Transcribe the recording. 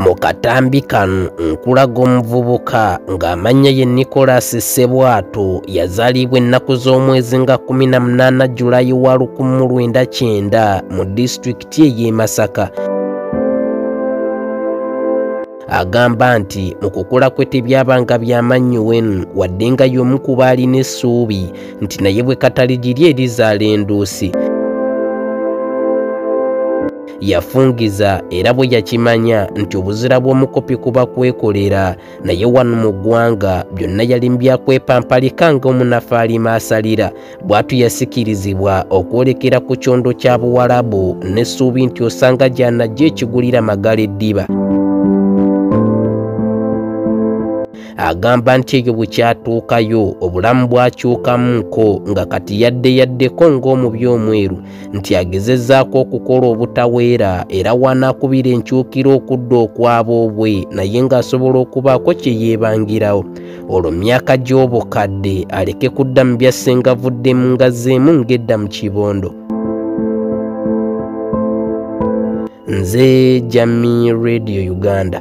Mu katambi kano nkulaga omuvubuka ng'amannya ye Nicholas Ssebwato, yazaalibwa ennaku z'omwezi nga 18 Julayi wa 1990 mu disitulikiti ey'e Masaka. Agamba nti mu kukula kwe tebyabanga byamannyo wenu, wadde nga y'omu ku baalina essuubi nti naye bwe kataligiri erizaala enduusi. Yafungiza era bwe yakimanya nti obuzira bw'omukopi kuba kwekolera, naye wano mu ggwanga byonna yali byakwepampalika ng'omunafu alima asalira. Bw'atyo yasikirizibwa okwolekera ku kyondo kya Buwalabu n'essuubi nti osanga gy'anajja ekigulira magala eddiba. Agamba nti eyo bwe kyatuukayo obulamu bwakyukamuko nga kati yadde yaddeko ng'omubi omweru, nti agezezzaako okukola obutaweera era wanaakubira enkyukira okudda okwaboobwe, naye ng'asobola okubaako kye yeebangirawo. Olwo myaka gy'obukadde aleke kudda mu bya ssengavuddemu nga zzeemu ng'edda mu kibondo. Nze Jamii Radio Uganda.